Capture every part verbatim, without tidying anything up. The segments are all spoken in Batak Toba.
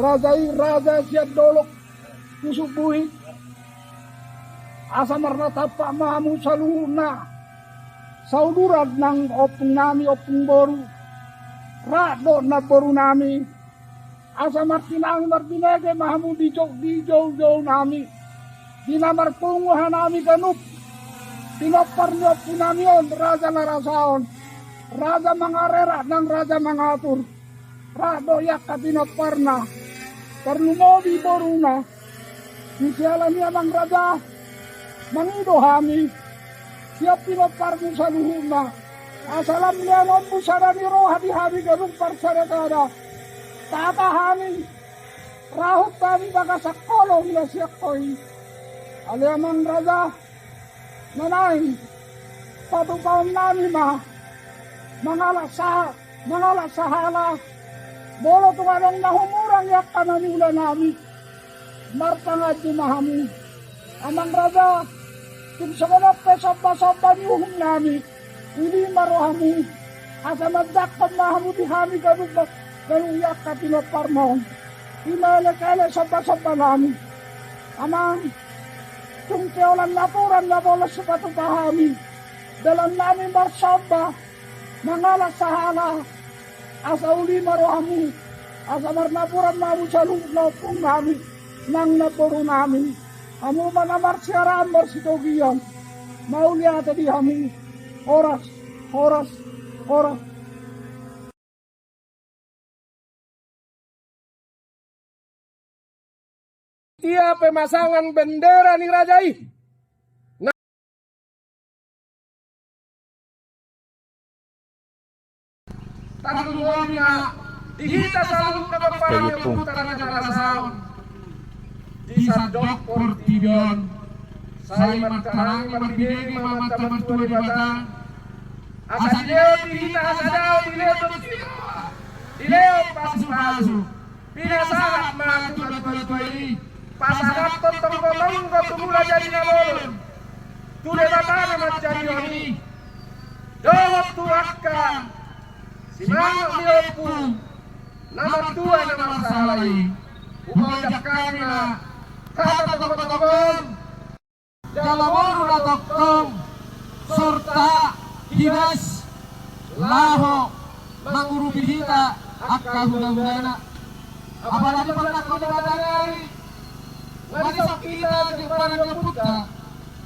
Raja i raja sian dolok Pusuk Buhit. Asa marnatampak ma hamu saluhutna, sauduran nang ompung nami, ompung boru, rap dohot namboru nami. Asa martinangi marbinege ma hamu di jou, di joujou nami, di na marpungu hanami ganup. Pinompar ni ompu nami on, raja na rasa on, raja mangarerak nang raja mangatur, rap dohot i angka pinomparna, tarlumobi boruna. Di siala ni i, amang raja, mangido hami sian pinomparmu saluhutna, asa lam leanonmu sada ni roha di hami ganup parsadasada. Tata hami, rahut hami bagasan holong na sian ho i. Ale amang raja, na naeng patupaon nami ma, mangalap sa-, mangalap sahala. Molo tung adong na humurang i angka na niula nami, martanganju ma hamu. Amang raja, tung songon on pe sombasomba ni uhum nami, uli ma rohamu, asa manjangkon ma hamu di hami ganup, ganup i angka pinomparmu on. I ma elekelek sombasomba nami. Amang, tung pe holan napuran na pola sipatupa hami, dalan nami marsomba, mangalap sahala, asa uli ma rohamu, asa marnapuran ma hamu saluhutna ompung nami nang namboru nami. Hamu ma na marsiaraan marsitogian. Mauliate di hamu. Horas, horas, horas. Ia pemasangan bendera ni raja i. Tarlumobi ma di hita saluhutna pomparan ni ompunta Raja na Rasa on di sandok portibi on. Sai martangi marbinege ma amanta martua Debata, asa dilehon di hita hasadaon, dilehon, dilehon pasupasu. Pinasahat ma tu natuatua i, pasahathon tongkotongko tu mula jadi na bolon, tu Debata na manjadihon i, dohot tu angka simangot ni ompu na martua na marsahala i. Hupaojak hami ma hata tongkotongko on. Jala boru na tongtong, sorta hibas, laho mangurupi hita angka hulahulana. Apalagi pernah kau dikatakan, manisok hita di parani ompunta,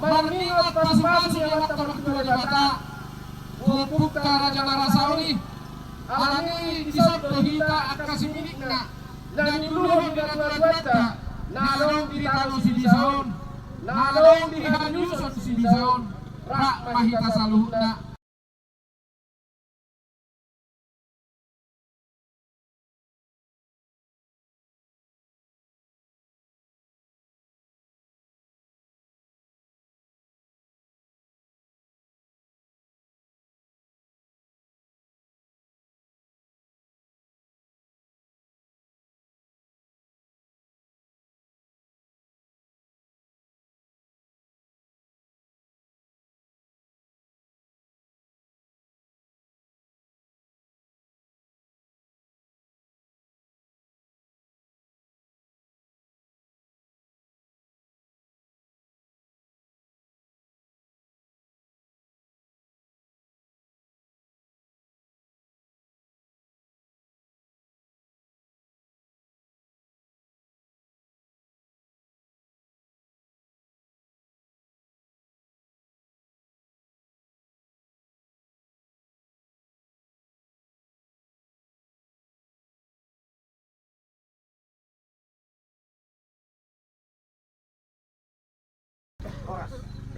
marningot pasupasu ni amanta martua Debata tu ompunta Raja na Rasa on i. Alani i dison do hita angka siminikna na niluluhon ni natuatuanta, na adong di tano sibisa on, na adong di hamiuson sibisa on, rap ma hita saluhutna.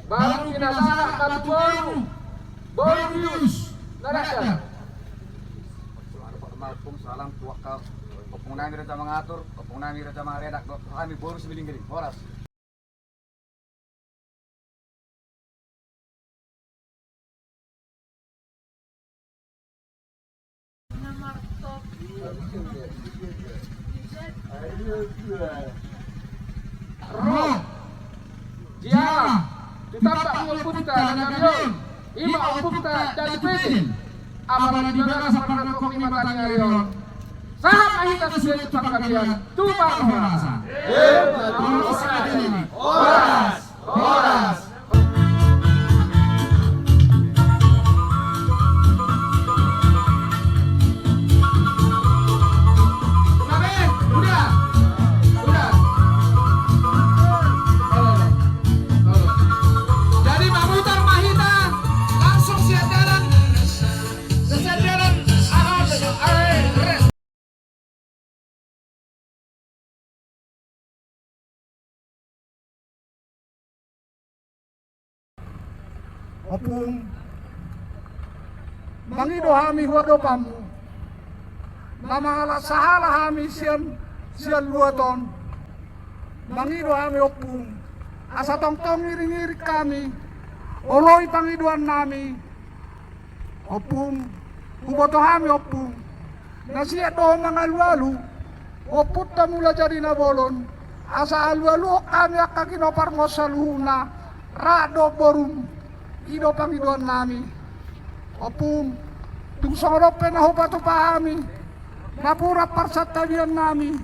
Baru pinasahat ma tu boru, boru Bius na Raja. Salam tu angka ompung nami Raja Mangatur, ompung nami Raja Mangaredak, dohot hami boru Simalinggaling. Horas. Ro jala tu tambak ni ompunta na gabe on, i ma ompunta Datu Petin. Apala di bagasan parnangkok ni mataniari on, Sahat ma hita tu sian panggabean, tu parhorasan. Horas, horas. Udah, udah. Jadi mamutar ma hita langsung sian dalan. Sian dalan. Ompung, mangido hami hu adopanmu. Na mangalap sahala hami sian, sian luat on. Mangido hami ompung, asa tongtong iringiring hami, oloi pangidoannami. Ompung, huboto hami ompung, na siat do ho mangalualu Ompunta Mulajadi Nabolon, asa alualuhon hami angka ginoparmon saluhutna, rap dohot borum, i do pangidoannami. Ompung, tung songon on pe na hupatupa hami napuran parsantabiannami,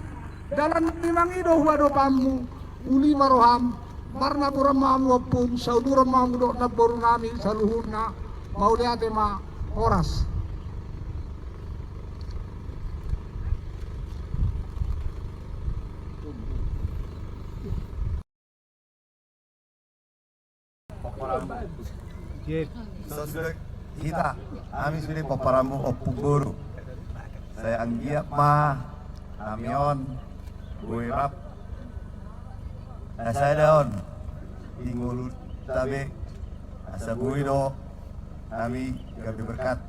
dalan ni mangido hu adopanmu, uli ma roham, marnapuran ma hamu ompung, sauduran ma hamu dohot namborunami saluhutna, mauliate ma, horas. Sude hita, hami sude pomparanmu ompung boru. Sai anggiat ma hami on boi rap na sada on di ngolunta be, asa boi do hami gabe berkat.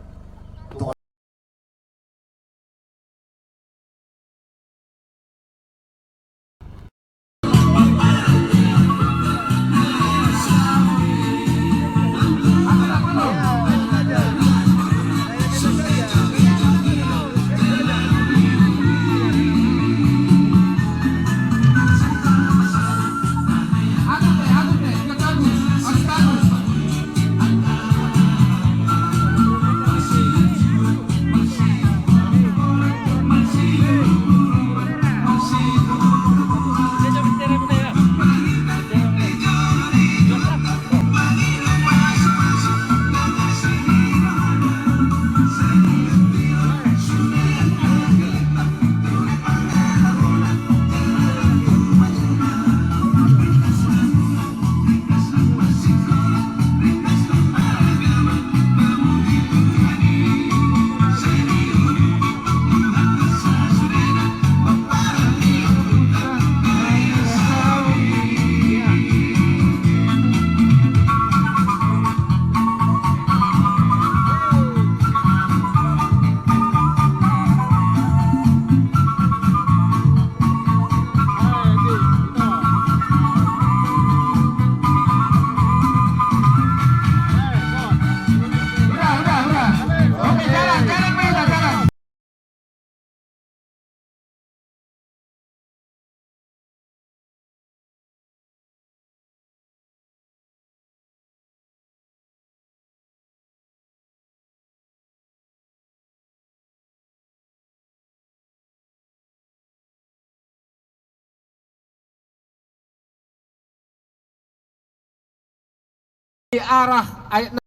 Di arah ayat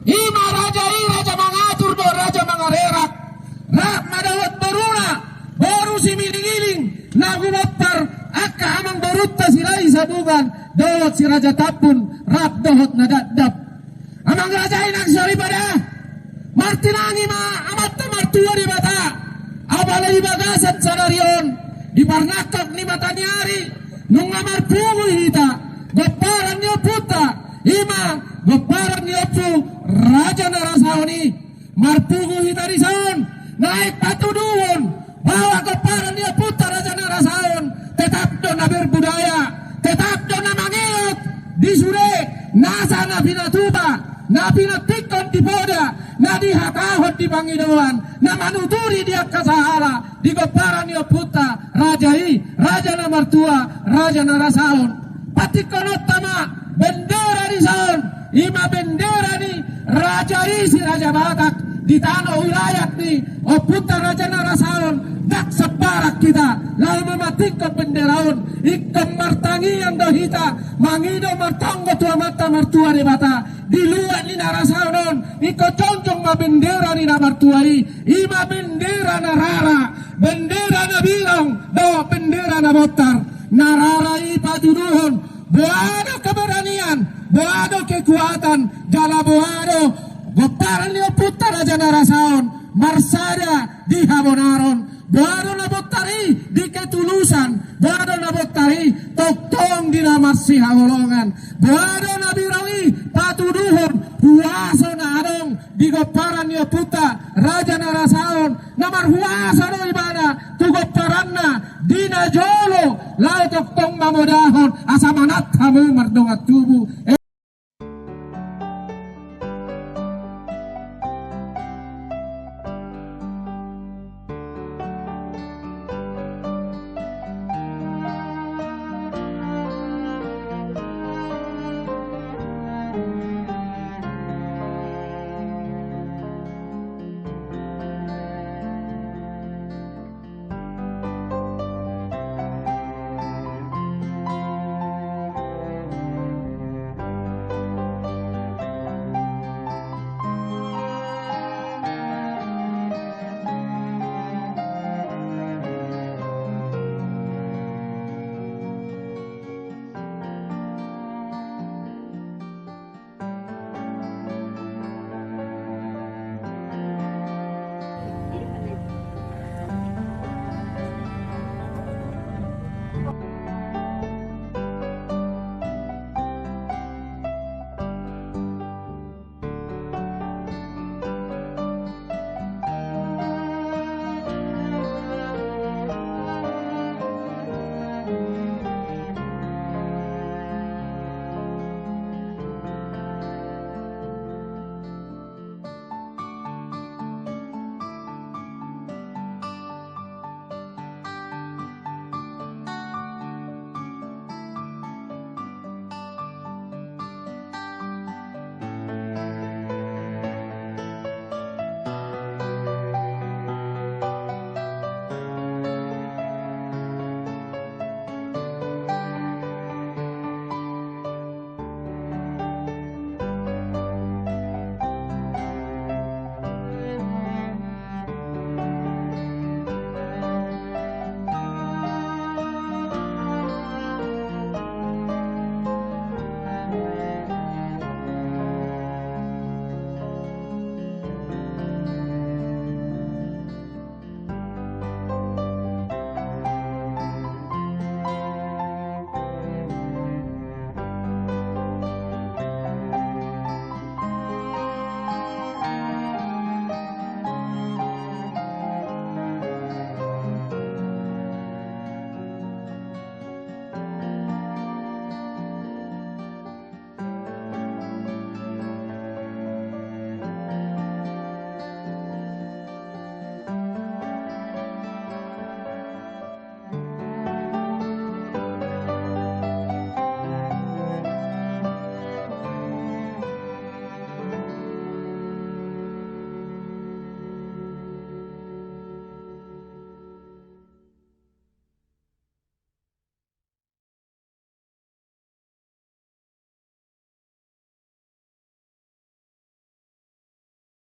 Ima raja i raja mangatur dohot raja mangarerak. Rap ma dohot boruna, boru Simangilingiling, na gumompar angka amangborunta Silahi Sabungan dohot si Raja Tambun, rap dohot na dakdanak. Amang raja i nang soripada, martinangi ma Amanta Martua Debata. Apala di bagasan sadari on, di parnangkok ni mataniari, nunga marpungu hita, gomparan ni ompunta, ima gomparan ni ompu Raja Narasaon i. Marpungu hita dison, naeng patuduhon bahwa gomparan ni ompunta Raja Narasaon tetap do na berbudaya, tetap do na mangihuthon di sude nasa na pinatupa, na pinantikhon di poda, na dihatahon di pangidoan, na manuturi di angka sahala di gomparan ni ompunta raja i, Raja na Martua, Raja Narasaon. Pantikhononta ma bendera dison, ima bendera ni raja i si Raja Batak di tano wilayat ni ompunta Raja Narasaon. Ndang sembarang hita laho mamantikhon bendera on. Ingkon martangiang do hita, mangido martonggo tu Amanta Martua Debata. Di luat ni Narasaon on, ingkon jongjong ma bendera ni na martua i, ima bendera na rara, bendera na birong dohot bendera na bontar. Na rara i patuduhon boha do keberanian, boha do kekuatan, jala boha do gomparan ni ompunta Raja Narasaon marsada di habonaron. Boha do na bontar i? Di ketulusan. Boha do na bontar i? Tongtong di na marsihaholongan. Boha do na birong i? Patuduhon huaso na adong di gomparan ni ompunta Raja Narasaon, na marhuaso do ibana tu gomparanna di na jolo laho tongtong mamodahon asa manat hamu mardongan tu